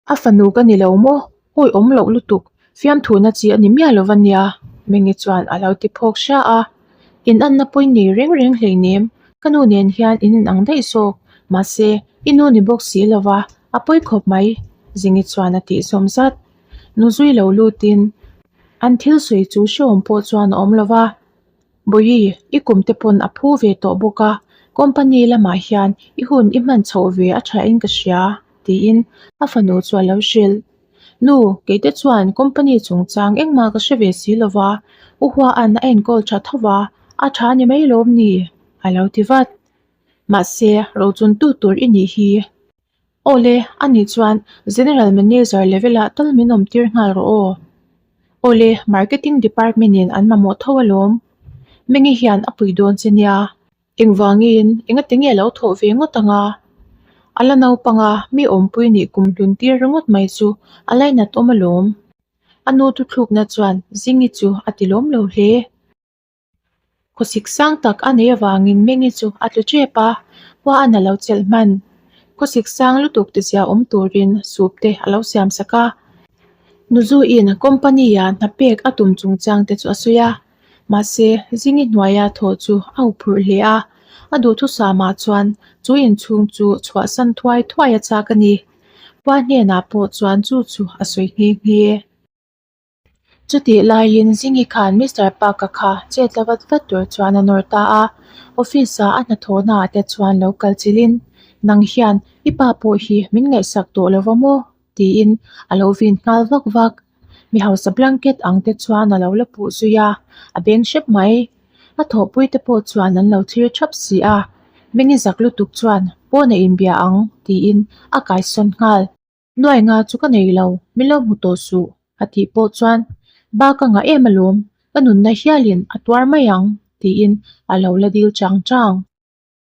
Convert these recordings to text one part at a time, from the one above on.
A fanu ka ni lo maw? Awi awm loh lutuk, fiamthuhna chi a ni miah lo va nia, Mengi chuan a lo ti phawk hria a. In anna pawi nei reng reng hleinem, ka nu nen hian in inang daih zawk, mahse i nu ni bawk si lo va, a pawi khawp mai, Zingi chuan a tih zawm zat. Nu zui lo lutin an thil sawi chu hrehawm pawh chuan a awm lo va. Bawihi, i kum te pawn a phu ve tawh bawk a, company lamah hian i hun i hman chhoh ve a tha in ka hria, tiin a fanu chu a lo hrilh. Nu, kei te chuan company chungchang engmah ka hre ve si lo va, U Hua'n a enkawl tha tho va, a tha ni mai lawm ni? a lo ti vat. Mahse, rochuntu tur i nih hi. Awle, ani chuan General Manager level ah tal min awm tir nghal rawh aw. Awle, Marketing Department in an mamawh tho alawm. Mengi hian a pui dawn che nia. Engvangin, engati nge lo thawh ve ngawt ang a? A la naupang a, mi awmpui nih kum hlun tir ringawt mai chu a lainat awm alawm. A nu thuthlukna chuan Zingi chu a ti lawm lo hle. Khawsik sang tak a nei avangin Mengi chu a tlu tep a, khua a na lo chelh hman. Khawsik sang lutuk tizia awm turin soup te a lo siam sak a. Nuzuiin company-a hna pek a tum chungchang te chu a sawi a, mahse Zingi hnuaia thawh chu a huphurh hle a, a duhthusamah chuan chu inchhung chu chhuahsan thuai thuai a chak a ni. Khua hnenah pawh chuan chu chu a sawi nghe nghe. Chutih laiin Zingi khan Mister Park-a kha chet la vat vat tur chuan a nawr ta a, office-a a hnathawhna ah te chuan lo kal chilhin, Nang hian i pa pawh hi min ngaihsak tawh lo va maw? tiin a lo vin nghal vak vak. Mi hausa blanket ang te chuan a lo la puh zui a, a beng hrep mai. A thawhpui te pawh chuan an lo thlir thap si a, Mengi zak lutuk chuan pawn a inbia ang tiin a kaisawn nghal. Nuai nga chu ka nei lo, min lo hmu tawh suh, a tih pawh chuan, Ba ka ngah em alawm, ka nunna hialin a tuar mai ang, tiin a lo la dil chang chang.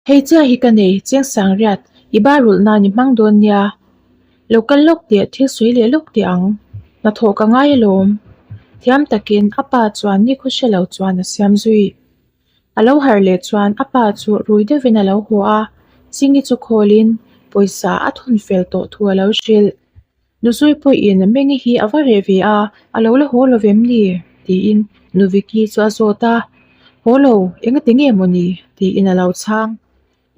Hei chiah hi ka nei, Chengsang riat, i ba rulh nan i hmang dawn nia. Lo kal lawk teh, thil sawi leh lawk teh ang. Hnathawh ka ngai alawm. Thiam takin a pa chuan nikhaw hre lo chuan a siam zui. A lo harh leh chuan a pa chu rui deuhin a lo haw a, Chingi chu khawlin pawisa a thawn fel tawh thu a lo hrilh. Nuzui pawhin Mengi hi a va reh ve a, a lo la haw lo vem ni? tiin Nu Vicky chu a zawt a, Haw lo, engati nge maw ni? tiin a lo chhang.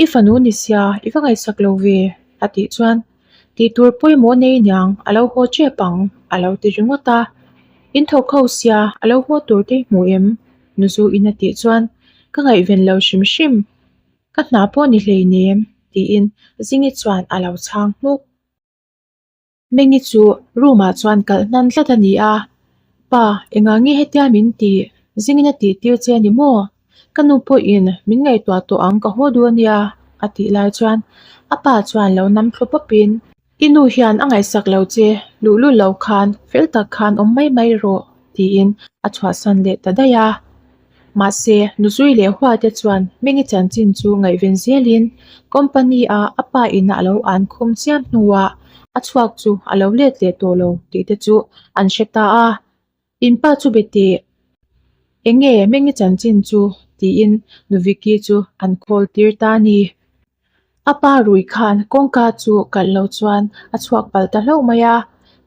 I fanu ni sia, i va ngaihsak lo ve, a tih chuan, Tih tur pawimawh nei niang, a lo haw tep ang, a lo ti ringawt a. In thawk ho sia, a lo haw tur te i hmu em? Nuzu in a tih chuan, Ka ngaihven lo hrim hrim, ka hna pawh ni hleinem, tiin Zingi chuan a lo chhang hmuk. Mengi chu room ah chuan kalh hnan tlat a ni a, Pa, engah nge hetia min tih? Zingin a tih tir che a ni maw? Ka nu pawhin min ngaihtuah tawh ang ka haw duh a nia, a tih lai chuan a pa chuan lo nam thlu pawpin, I nu hian a ngaihsak lo che, luhlul lo khan fel tak khan awm mai mai rawh, tiin a chhuahsan leh ta daih a. Mahse, Nuzui leh Hua te chuan Mengi chanchin chu ngaihven zelin company a a pa ina a lo an khum chiam hnuah a chhuak chu a lo let leh tawh lo tih te chu an hre ta a. In pa chu be teh, eng nge Mengi chanchin chu? tiin Nu Vicky chu an call tir ta a ni. A pa rui khan kawngka chu kalh lo chuan a chhuak palh ta hlauh mai a,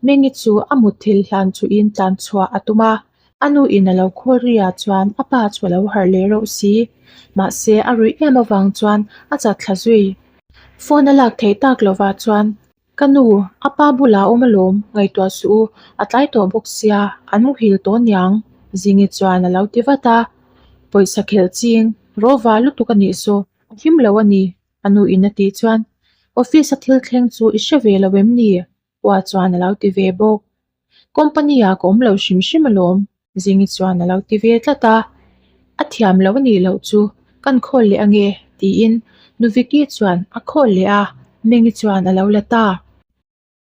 Mengi chu a mutthil hlan chuhin tlan chhuah a tum a, a nu in a lo khawl ri ah chuan a pa chu a lo harh leh reuh si. Mahse a ruih em avang chuan a chat thla zui. Phone a lak theih tak lovah chuan Ka nu, a pa bulah awm alawm, ngaihtuah suh u, a tlai tawh bawk sia, an muhil tawh niang, Zingi chuan a lo ti vat a. Pawisa khelh ching, rawva lutuk a nih saw, a him lo a ni, a nu in a tih chuan, Office a thil thleng chu i hre ve lo em ni? Pua chuan a lo ti ve bawk. Company ah ka awm lo hrim hrim alawm, Zingi chuan a lo ti ve tlat a, A thiam lo a nih loh chu kan khawl leh ange tiin Nu Vicky chuan a khawl leh a, Mengi chuan a lo la ta.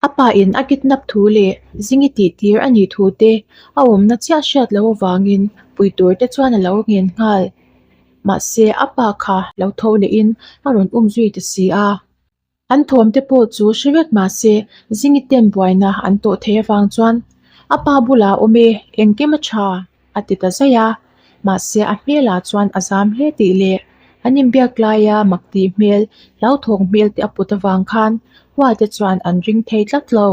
A pa in a kidnap thu leh Zingi tih tir a nih thu te a awmna chiah hriat loh avangin pui tur te chuan a lo ngen nghal. Mahse a pa kha lo tho lehin a rawn um zui ta si a. An thawm te pawh chu hre vek mah se Zingi ten buaina an tawh theih avang chuan a pa bulah awm e, engkim a tha a ti ta zaih a. Mahse a hmelah chuan a zam hle tih leh an inbiak laia mak tih hmel, hlauthawng hmel te a put avang khan huate chuan an ring thei tlat lo.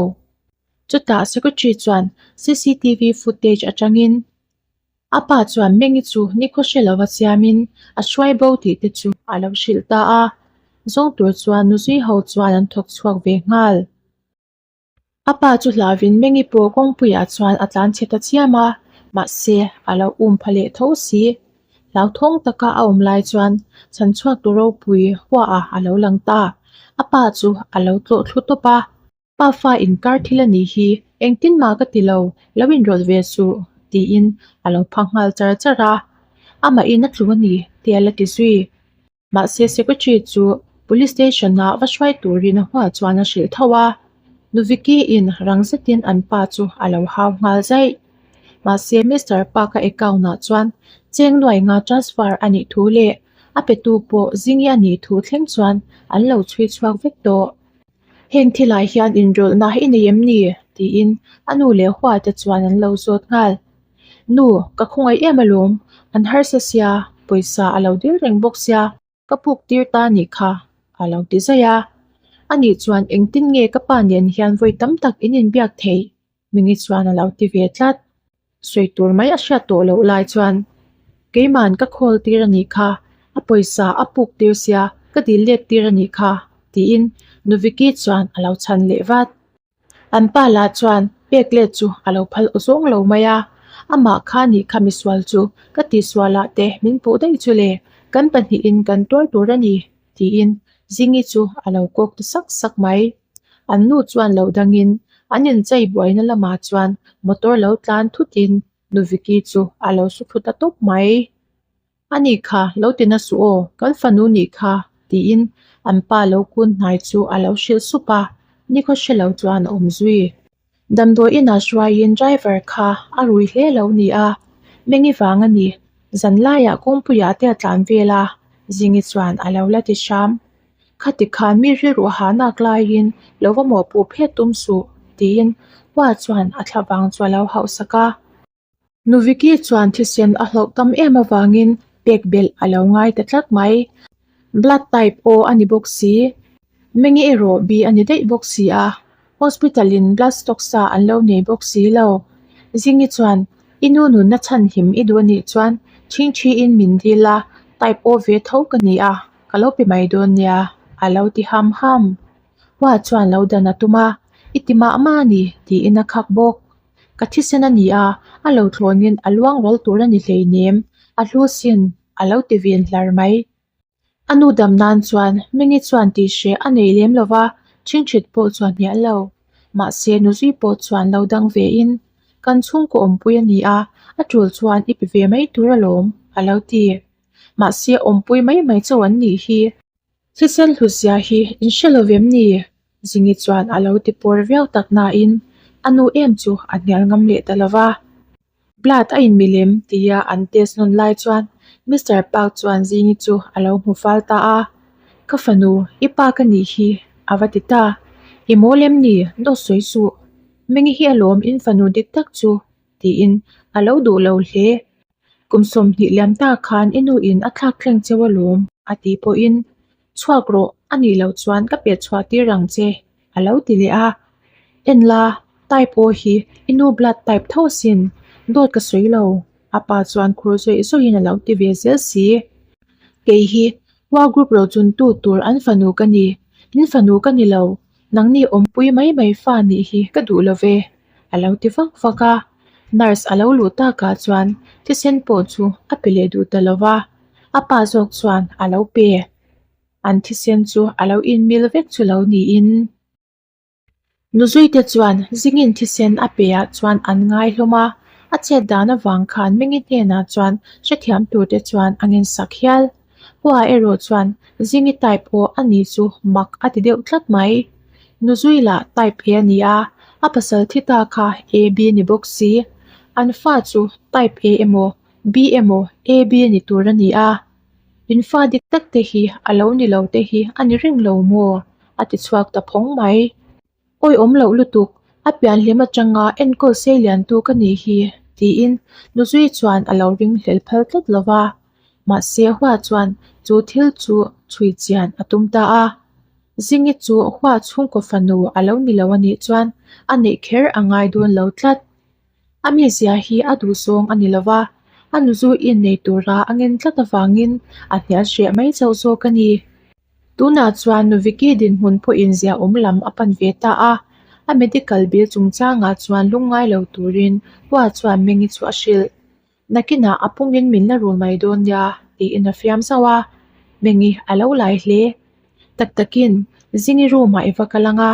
Chutah secretary chuan cctv footage atangin a pa chuan Mengi chu nikhaw hre lova siamin a hruai bo tih te chu a lo hrilh ta a. Zawng tur chuan nuzui ho chuan an thawk chhuak ve nghal. A pa chu hlauhin Mengi pawh kawngpuiah chuan a tlan chhe ta chiam a, mahse a lo um pha leh tho si. Hlauthawng taka a awm lai chuan chhanchhuak tu ropui huaah a lo lang ta. A pa chu a lo tlawh thlu tawp a. Pa fa inkar thil a nih hi, engtin mah ka ti lo, lo inrawlh ve suh, tiin a lo phang nghal char char a. Amahin a tlu a ni, ti a la ti zui. Mahse secretary chu police station ah va hruai turin a hmuah chuan a hrilh tho a, Nu Vicky in rang zetin an pa chu a lo hau nghal zaih. Mahse Mister Park a account ah chuan cheng nuai nga transfer a nih thu leh a petu pawh Zingi a nih thu thleng chuan an lo chhui chhuak vek tawh. Heng thilah hian inrawlhna i nei em ni? tiin a nu leh hua te chuan an lo zawt nghal. Nu, ka khawngaih em alawm, an harsa sia, pawisa a lo dil reng bawk sia, ka puk tir ta nih kha, a lo ti zaih a. Ani chuan engtin nge ka pa nen hian vawi tam tak in inbiak theih? Mingi chuan a lo ti ve tlat. Sawi tur mai a hriat tawh loh lai chuan keiman ka khawl tir a nih kha, a pawisa a puk tir sia ka dil let tir a nih kha tiin Nu Vicky chuan a lo chhan leh vat. An pa lah chuan pek let chu a lo phal aw zawng lo mai a, amah kha nih kha misual chu ka tihsual ah te min puh daih chu le, kan pahnihin kan tuar tur a ni tiin Zingi chu a lo kawk ta sak sak mai. An nu chuan lo dangin an inchei buaina lamah chuan motor lo tlan thutin Nu Vicky chu a lo su thut a tawp mai. A ni kha, lo ti na suh aw, kan fanu nih kha tiin an pa lo kun hnai chu a lo hrilh sup a, nikhaw hre lo chuan a awm zui. Damdawi inah hruaiin driver kha a rui hle lo ni a, Mengi vang a ni, zan laiah kawngpuiah te a tlan vel a, Zingi chuan a lo la ti hram. Khati khan mi rilru ha nak laiin lo va mawhpuh phet tum suh, tiin Hua chuan a thla vang chu a lo hauhsak a. Nu Vicky chuan thisen a hlauh tam em avangin pek belh a lo ngai ta tlat mai. Blood type O a ni bawk si. Mengi erawh B a ni daih bawk si a. Hospital in blood stock sa an lo nei bawk si lo. Zingi chuan, I nu nunna chhanhim i duh a nih chuan chhingchhiin min dil a, type O ve tho ka ni a, ka lo pe mai dawn nia, a lo ti ham ham. Hua chuan lo dan a tum a, I ti mah mah a ni, tiin a khak bawk. Ka thisen a ni a, a lo thlawnin a luang ral tur a ni hleinem, a hlu sin, a lo ti vin hlar mai. A nu dam nan chuan Mingi chuan tih hreh a nei lem lo va, ṭhingṭhit pawh chuan hnial lo. Mahse, nuzui pawh chuan lo dang vein, Kan chhungkaw awmpui a ni a, a ṭul chuan i pe ve mai tur alawm, a lo ti. Mahse, awmpui mai mai chauh an nih hi. Thisen hlutzia hi in hre lo vem ni? Zingi chuan a lo ti pawr viau tak nain a nu em chu a hnial ngam leh ta lo va. Blood a inmi lem tia an test nawn lai chuan Mister Park chuan Zingi chu a lo hmu fal ta a. Ka fanu, i pa ka nih hi a va ti ta. I mawl em ni? Dawt sawi suh. Mengi hi alawm in fanu dik tak chu tiin a lo duh lo hle. Kum 20 liam ta khan i nu in a thlak thleng cheu alawm a tih pawhin chhuak rawh a nih loh chuan ka pet chhuah tir ang che a lo ti leh a. En la, type O hi i nu blood type tho asin, dawt ka sawi lo a pa chuan khur zawih zawihin a lo ti ve zel si. Kei hi Hua group rochuntu tur an fanu ka ni, in fanu ka ni lo, Nangni awmpui mai mai fa nih hi ka duh lo ve, a lo ti vak vak a. Nurse a lo luh takah chuan thisen pawh chu a pe leh duh ta lo va, a pa zawk chuan a lo pe. An thisen chu a lo inmil vek chu lo niin. Nuzuite chuan zingin thisen a pe ah chuan an ngai hlawm a, a chet dan avang khan Mengi hnenah chuan hrethiam turte chuan a ngensak hial. Hua erawh chuan Zingi type pawh a nih chu mak a ti deuh tlat mai. Nuzui lah type A a ni a, a pasal thi ta kha AB ni bawk si. An fa chu type A emaw, B emaw, AB ni tur a ni a. In fa dik tak te hi a lo ni lo te hi a ni reng lo maw? a ti chhuak ta phawng mai. Awi awm loh lutuk, a pian hlim atanga enkawl sei liantu ka nih hi, tiin Nuzui chuan a lo ring hlel phal tlat lo va. Mahse Hua chuan chu thil chu chhui chian a tum ta a. Zingi chu Hua chhungkaw fanu a lo ni lo a nih chuan a neih kher a ngai dawn lo tlat. A mizia hi a duhzawng a ni lo va, a nuzu innei tura a ngen tlat avangin a hnial hreh mai chauh zawk a ni. Tunah chuan Nu Vicky dinhmun pawhin ziaawm lam a pan ve ta a, a medical bill chungchangah chuan lungngai lo turin Hua chuan Mengi chu a hrilh. Nakinah a pungin min la rul mai dawn nia tiin a fiam zauh a, Mengi a lo lai hle. Tak takin Zingi room ah i va kal ang a,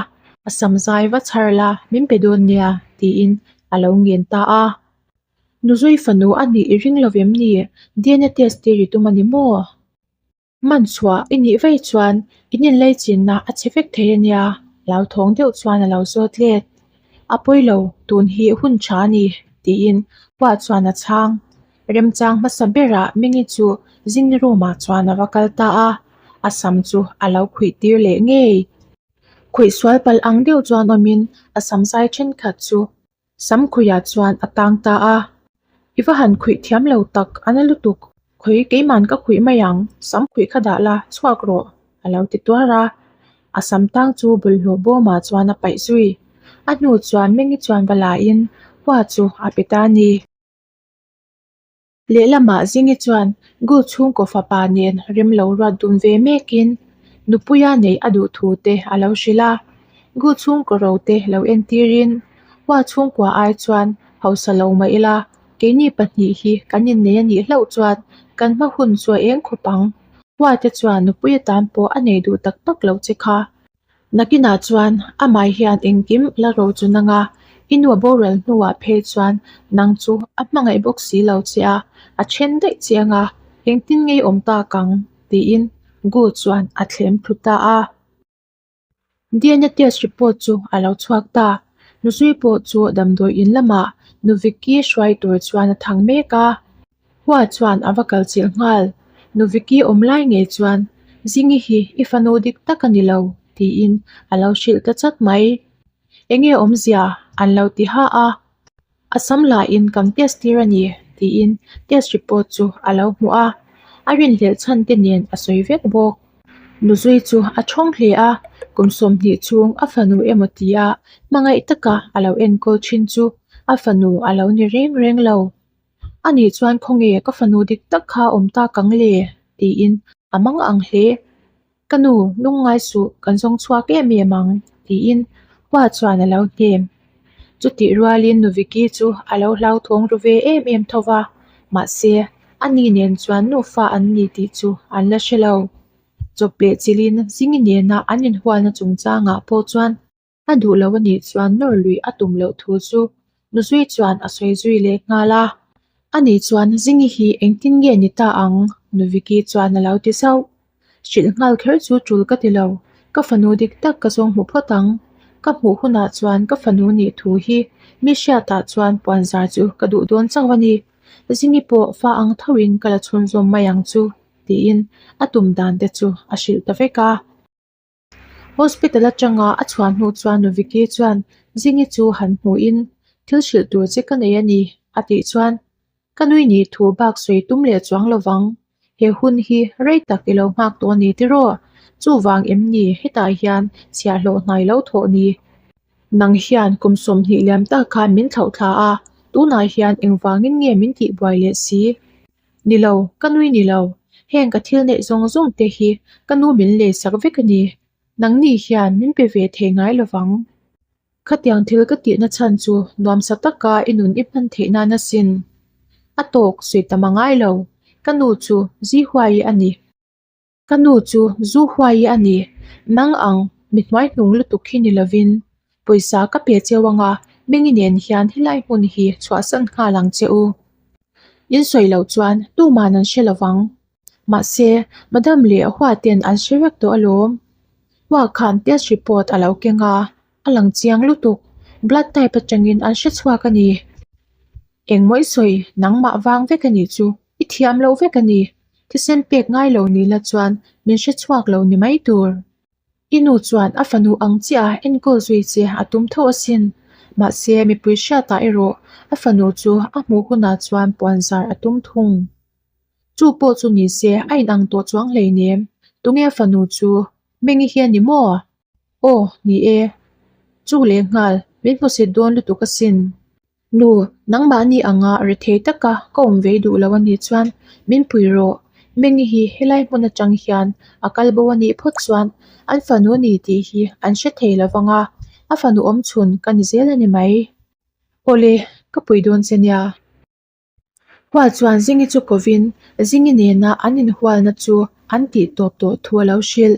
a sam zai va chhar la min pe dawn nia tiin a lo ngen ta a. Nuzui fanu a nih i ring lo em ni? DNA test tir i tum a ni maw? Man chhuah i nih vei chuan in inlei chinna a chhe vek thei a nia, hlauthawng deuh chuan a lo zawt let. A pawi lo, tun hi hun tha a ni, tiin Hua chuan a chhang. Remchang hmasa berah Mingi chu zing room ah chuan a va kal ta a, a sam chu a lo khuih tir leh ngei. Khuih sual palh ang deuh chuan awmin a sam zai thenkhat chu Sam khuihah chuan a tang ta a, I va han khuih thiam lo tak, a na lutuk, khawi keiman ka khuih mai ang, sam khuih kha dah la, chhuak rawh, a lo ti tuar a. A sam tang chu bawlhhlawh bawmah chuan a paih zui. A hnu chuan Mengi chuan va lain hua chu a pe ta a ni. Lehlamah Zingi chuan Gul chhungkaw fapa nen rem lo ruat dun ve mekin nupuia neih a duh thu te a lo hrilh a. Gul chhungkaw ro te lo entirin Hua chhungkua ai chuan hausa lo mah ila keini pahnih hi kan innei a nih hlauh chuan kan hma hun chu a eng khawp ang. Hua te chuan nupui atan pawh a nei duh tak tak lo che kha. Nakinah chuan amah hian engkim la ro chu nang a, i nu a boral hnuah phei chuan nang chu a hmangaih bawk si lo che a, a then daih che anga engtin ngei awm tak ang? tiin Gu chuan a thlem thlu ta a. DNA test report chu a lo chhuak ta. Nuzui pawh chu damdawi in lamah nu Vicky hruai tur chuan a thang mek a. Hua chuan a va kal chilh nghal. Nu Vicky awm lai ngei chuan, Zingi hi i fanu dik tak a ni lo, tiin a lo hrilh ta chat mai. Enge awmzia an lo ti ha a, a sam lahin kan test tir a ni, tiin test report chu a lo hmuh a, a rinhlelh chhan te nen a sawi vek bawk. Nuzui chu a thawng hle a, kum 20 chhung a fanu emaw tia hmangaih taka a lo enkawl thin chu a fanu a lo ni reng reng lo. A nih chuan khawnge ka fanu dik tak kha awm tak ang le? tiin a mang ang hle. Ka nu, lungngai suh, kan zawng chhuak em em ang, tiin Hua chuan a lo hnem. Chutih rualin nu Vicky chu a lo hlauthawng ru ve em em tho va, mahse, ani nen chuan nufa an ni tih chu an la hre lo. Chawp leh chilhin Zingi nena an inhualna chungchangah pawh chuan A duh lo a nih chuan nawr luih a tum loh thu chu Nuzui chuan a sawi zui leh nghal a. A nih chuan Zingi hi engtin nge ni ta ang? Nu Vicky chuan a lo ti zauh. Hrilh nghal kher chu tul ka ti lo, ka fanu dik tak ka zawng hmu phawt ang. Ka hmuh hunah chuan ka fanu nih thu hi mi hriatah chuan puanzar chu ka duh dawn chauh a ni. Zingi pawh fa ang thoin ka la chhunzawm mai ang chu, tiin a tum dan te chu a hrilh ta vek a. Hospital atanga a chhuah hnu chuan Nu Vicky chuan Zingi chu han hmuhin thil hrilh tur che ka nei a ni a tih chuan ka nui nih thu bak sawi tum leh chuang lovang, he hun hi rei tak i lo nghak tawh a ni tiraw? Chuvang em ni hetah hian chhiahhlawh hnai lo thawh ni? Nang hian kum 20 liam tak khan min thlauh thla a, tunah hian engvangin nge min tihbuai leh si? Ni lo, ka nui ni lo. Heng ka thil neih zawng zawng te hi ka nu min lei sak vek a ni. Nangni hian min pe ve thei ngai lo vang. Khatiang thil ka tihna chhan chu nuamsa taka i nun i hman theih nan asin. A tawk sawi tam a ngai lo. Ka nu chu zi huai a ni. Ka nu chu zu huai a ni. Nang ang, mi hnuaihnung lutuk hi ni lovin pawisa ka pe cheu anga Mengi nen hian helai hmun hi chhuahsan nghal ang che u. In sawi loh chuan tuman an hre lovang. Mahse, Madam leh Hua ten an hre vek tawh alawm. Hua khan test report a lo keng a, a lang chiang lutuk. Blood type atangin an hre chhuak a ni. Engmawih sawi, nangmah vang vek a nih chu, i thiam lo vek a ni. Thisen pek ngai lo ni la chuan min hre chhuak lo ni mai tur. I nu chuan a fanu ang chiah a enkawl zui che a tum tho asin. Mahse, mipui hriatah erawh a fanu chu a hmuh hunah chuan puanzar a tum thung. Chu pawh chu ni se a inang tawh chuang hleinem. Tunge a fanu chu? Mengi hi a ni maw? Aw, ni e. Chu leh nghal, Min hmusit dawn lutuk asin. Nu, nangmahni anga rethei taka ka awm vei duh lo anih chuan min pui rawh. Mengi hi helai hmun atang hian a kal bo anih phawt chuan an fanu a ni tih hi an hre thei lo vang a, a fanu awmchhun ka ni zel a ni mai. Awle, ka pui dawn che nia. Hual chuan Zingi chu kovin Zingi nena an inhualna chu an tih tawp tawh thu a lo hrilh.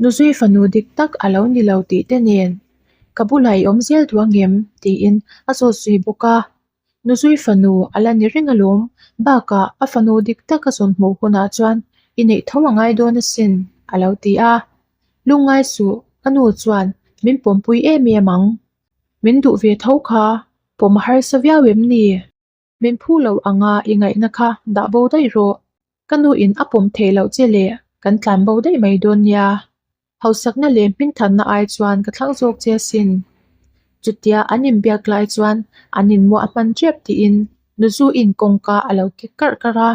Nuzui fanu dik tak a lo ni lo tih te nen, Ka bulah i awm zel duh angem? tiin a zawt zui bawk a. Nuzui fanu a la ni reng alawm, bakah a fanu dik tak a zawn hmuh hunah chuan i neih tho a ngai dawn asin, a lo ti a. Lungngai suh, ka nu chuan min pawmpui em em ang. Min duh ve tho kha, pawm a harsa viau em ni? Min phu lo anga i ngaihna kha dah bo daih rawh. Ka nu in a pawm theih loh che leh kan tlan bo daih mai dawn nia. Hausakna leh hmingthanna ai chuan ka thlang zawk che asin. Chutia an inbiak lai chuan an inmuah hman tep tiin Nuzu in kawngka a lo kik karh karh a.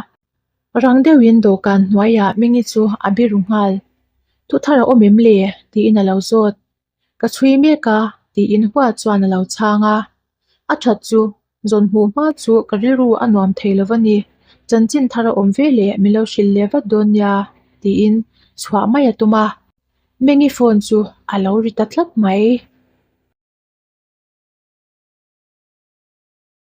Rang deuhin dawhkan hnuaiah Mingi chu a biru nghal. Thuthar a awm em le? tiin a lo zawt. Ka chhui mek a, tiin Hua chuan a lo chhang a. A that chu, zawn hmuh hma chu ka rilru a nuam thei lo va ni. Chanchin thar a awm ve leh min lo hrilh leh vat dawn nia, tiin chhuah mai a tum a. Mengi phone chu a lo ri ta tlat mai.